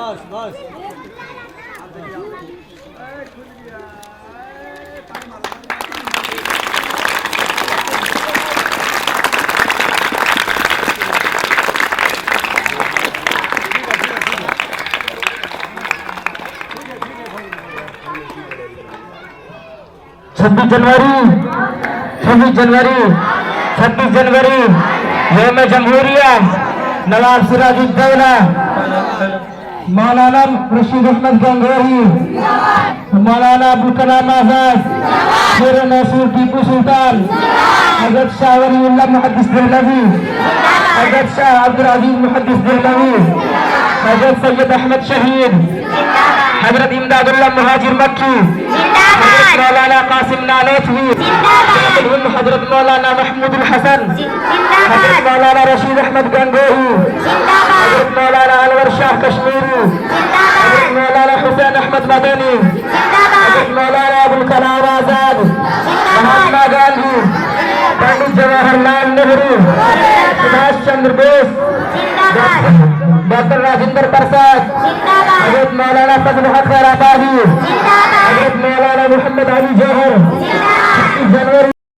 बस बस। 26 जनवरी, 26 जनवरी, 26 जनवरी, यौम जमहूरिया। नवाब सिराजुद्दौला, मौलाना रशीद अहमद गंगोही, मौलाना अबुल कलाम आजाद, शेर मैसूर टीपू सुल्तान, हजरत शाह वलीउल्लाह मुहद्दिस देहलवी, हजरत शाह अब्दुल अजीज मुहद्दिस देहलवी, हजरत सैयद अहमद शहीद, हजरत इमदादुल्लाह मुहाजिर मक्की, हजरत मौलाना कासिम नानोतवी, हजरत मौलाना महमूदुल हसन, हजरत मौलाना रशीद अहमद गंगोही, हजरत मौलाना अनवर शाह कश्मीरी, हजरत मौलाना हुसैन अहमद मदनी, हजरत मौलाना अबुल कलाम आजाद, महात्मा गांधी, पंडित जवाहरलाल नेहरू, सुभाष चंद्र बोस, डॉक्टर राजेंद्र प्रसाद, हजरत मौलाना फजल हक खैराबादी, हजरत मौलाना मोहम्मद अली जौहर। 26 जनवरी।